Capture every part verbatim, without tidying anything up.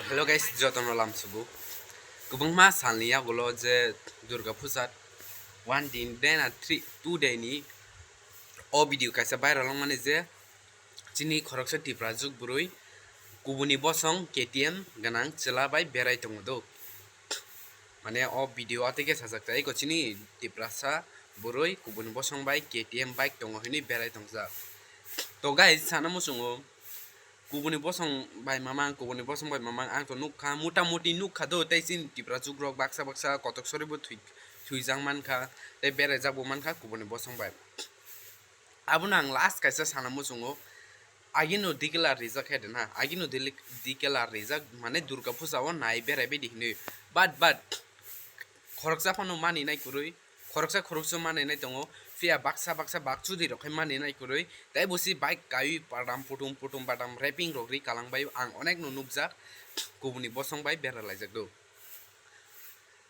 Hello guys, jotono lamsugo. Kwbangma salni yagulo je Durga Puja one din, day na three, two day ni o video kaisa viral wngmani je chini khoroksa Tiprajwk bwrwi kubuni bosong K T M gwnang chwla bai berai tongo do. Mane o video atwi khe sajak tai, eko chini Tiprasa bwrwi kubuni bosong bai K T M bike tongo hinwi berai tongjak. To guys, sana muchungo kubuni bosong bai mamang, kubuni bosong bai mamang, ang to nukha, mota moti nukha do, tei chini Tiprajwk rok baksa baksa kotok soribo thwi-, thwijak mankha, tei beraijak bo mankha kubuni bosong bai. Abono ang last kaisa sana muchungo, agino declare rijak khe de na, agino deli-, declare rijak, mane Durga Puja o nai berai baidi hinwi, but, but, khoroksa phano mani nai kwrwi, khoroksa khoroksa mani nai tongo, phiya baksa baksa bakchudi rok khai mani nai kwrwi, tei bo si bike kaiwi padam putum putum padam rapping rok ri kalang bai ang onek no nukjak, kubuni bosong bai bera laijak do.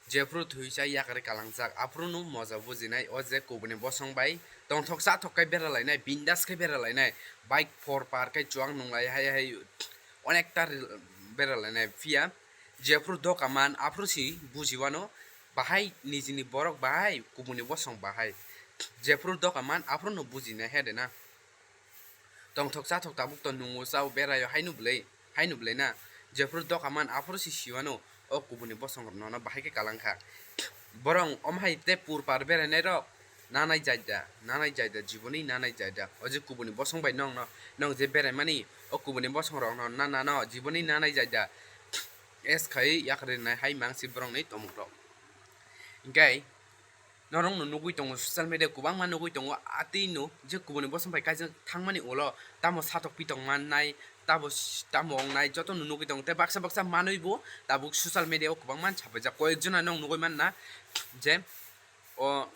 Jephru thwisa yakarwi kalangjak, aphuru no moja bujinai, o je kubuni bosong bai tongthok chathok khai bera lainai, bindas khai bera lainai, bike phor par khai chuang nung lai hai hai onekta bera lainai, phiya jephru doka man, aphuru si bujiwano bahai nijini borok bahai, kubuni bosong bahai. Jephru doka man, aphuru no bujinai he de na. Tongthok chathok tabuk to nungo chao beraio haino bwlai, haino bwlai na. Jephru doka man, aphuru si siwano o kubuni bosong rok nono bahai khe kalang kha. Borong omo hai tei pur par berainai rok nanai jaida, nanai jaida, jiboni nanai jaida. O je kubuni bosong bai nong no, nong je beraimani, o kubuni bosong rok no na, na no, jiboni nanai jaida. Es khai yakarwi nai hai mangsi borokni tomok rok. Hinkhe norok no nugwi tongo, social media kwbangma nugwi tongo, atwi no je kubuni bosong bai kaisa thangmani ulo tamo satok pitong mannai, tamo s-, tamo wngnai, joto no nugwi tongo, tei baksa baksa manwi bo tabuk social media o kwbangma sapaijak, koyek jona no nugwi manna je o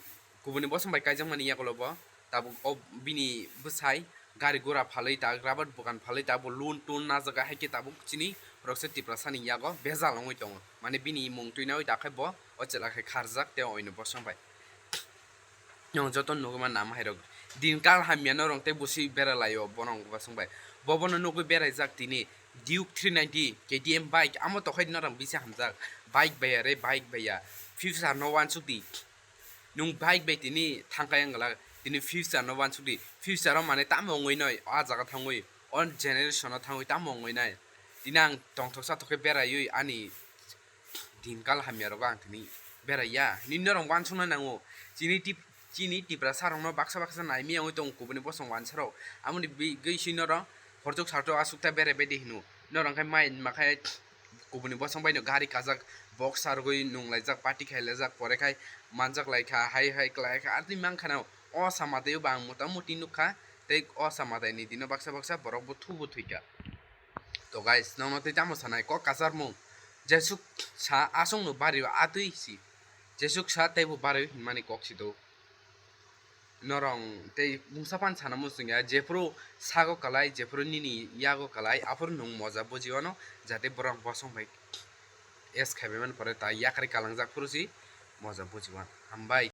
kubuni bosong bai kaijakmani yagulo bo tabuk o bini bwsai gari gura phalwi ta, rubber bugan phalwi ta, bo loan ton najagwi hai khe tabuk chini khoroksa Tiprasani yago bejal wngwi tongo, mane bini mung twinawi ta khe bo o chwla khe kharjak tei oino bosong bai. Nong joto nugwi manna ama hai rok din kal hamya norok tei busi bera laio borok bosong bai, bo bono nugwi beraijak tini Duke three ninety K T M bike, amo tokhai norok bisi hamjak, bike bai ya re, bike bai ya, future no wansuk di. Nung bike bai tini thangkai wng glak, tini future no wansuk di. Future o mane tamo wngwi nai, a jaga thangwi, o generation o thangwi tamo wngwi nai. Tini ang tongthok sathok khe beraiwi ani din kal hamya rogo ang tini beraiya. Nini norok wansukna nango. Chini tip-, chini Tiprasa rokno baksa baksa naimya wngwi tongo kubuni bosong wansa rok. Amoni bi-, gwi si norok hortok sartok asukta berai baidi hino. Norok khe mai makhai kubuni bosong bai no gari kajak, box sargwi nung laijak, party khai laijak, pore khai manjak lai kha, hai hai klai kha, atwi mang kha na. O sama twi o bang mota moti nuk kha, tei o sama twi ni dino baksa baksa borok bo thu bo thwi kha. To guys, nongno tei tamo sanai kok kasar mung, jesuk sa aswk no bari o atwi si, jesuk sa tei bo bari o hinmani kok si do. Norong tei mungsa phan sana muchung ya, jephuru sago kalai, jephuru nini yago kalai, aphuru nung moja buji wano, jate borok bosong bai es khaibai man pore ta yakarwi kalangjak phuru si moja buji wan. Hambai.